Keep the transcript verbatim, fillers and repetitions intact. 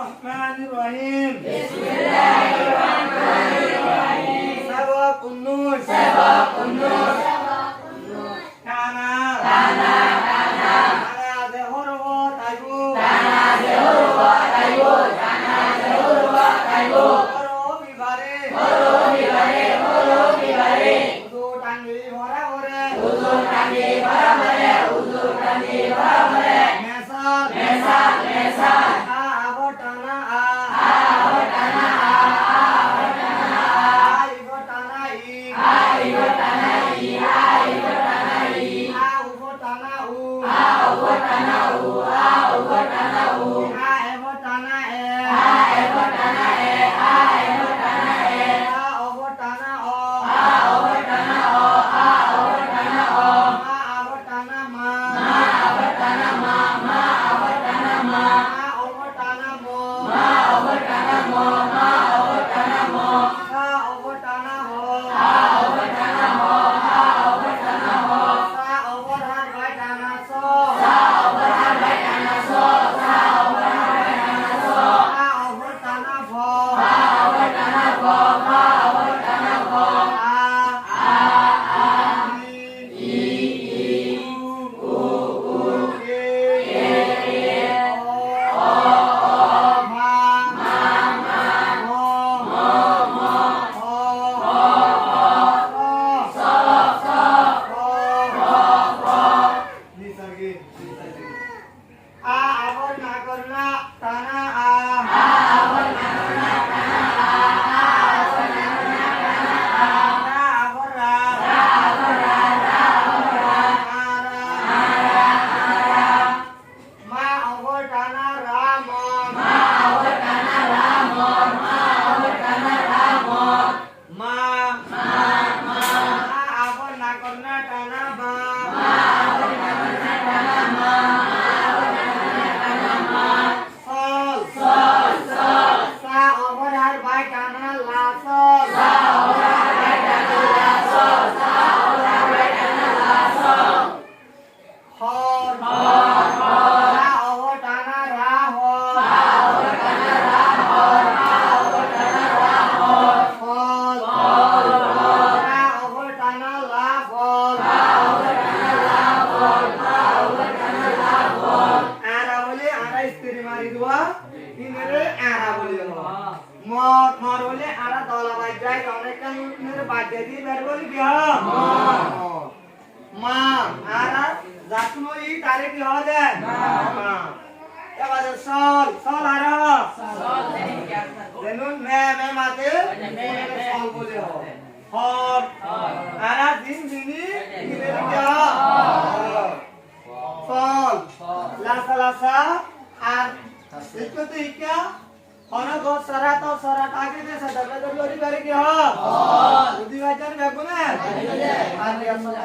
Rahmanir Rahim. Bismillahir Rahmanir Rahim. Sabak unnúic. Sabak unnúic. Tana. Tana, tana. Tana ze hórofot aibó. Tana ze hórofot aibó. Tana ze hórofot aibó. Hórof ibare. Hórof ibare, hórof ibare. Uzu tangi borabore. Uzu tangi borabore, uzu tangi borabore. Mesal. Mesal, mesal. Sa afor tana a. A afor tana a, a afor tana a. A ifor tana i. A ifor tana i, a ifor tana i. A ufor tana u. A ufor tana u, a ufor tana u. A efor tana e. A efor tana e, a efor tana e. A ofor tana o. A ofor tana o, a ofor tana o. Ma afor tana ma. Ma afor tana ma, ma afor tana ma. Ma ofor tana mo. Ma ofor tana mo, ma ofor tana mo. Sa ofor tana ho. Sa ofor tana ho, sa ofor tana ho. Sa ofor harf bai tana so. Sa ofor harf bai tana so, sa ofor harf bai tana so. Fa ofor tana fo. Fa ofor tana fo, fa ofor tana fo. A. A, a. I, i. U, u, u. E, e. O, o, o. Ma, ma, ma. Mo, mo, mo. Ho, ho, ho. So, so, so. Fo, fo, fo. Nisagin, nisagin. A afor nakorna tana a. A afor nakorna tana a. A afor nakorna tana a. Ra afor ra. Ra afor ra, ra afor ra. Ara, ara, ara. Ma ofor tana ra mo. Ma ofor tana ra mo. Ma ofor tana ra mo. Ma. Ma, ma. Ma afor nakorna tana ba. Ma afor nakorna tana ma. Ma afor nakorna tana ma. Sol. Sol, sol. Sa ofor harf bai tana la, sol. Sa ofor harf bai tana la, sol. Sa ofor harf bai tana la, sol. Hor. Hor, hor. Ra ofor tana ra, hor. Ra ofor tana ra, hor. Ra ofor tana ra, hor. Fol. Fol, fol. Ra ofor tana la, fol. Ra ofor tana la, fol. Ra ofor tana la, fol. Ara bóli, ara istiri mari duwa, inore ara bóli hoó. Mor, mor bóli ara dola baijjai, onek inore baijjai di, ber bóli ki hoó? Mor. Mor. Ma, ara zattún i tare ki hoó de? Ma. Ma. Ebare sol, sol ara hoó? Sol. Zenun me, me mate, me, me. Sol bóli hoó. Hor. Hor. Ara zin zini, zini ki hoó? Hor. Fol. Fol. Lasa, lasa, ar ikko to ikka, Hono gos sara to sara age de sa daga daga gori bare ki hoó? Hol. Budi bajar beggune? Ar ya sara.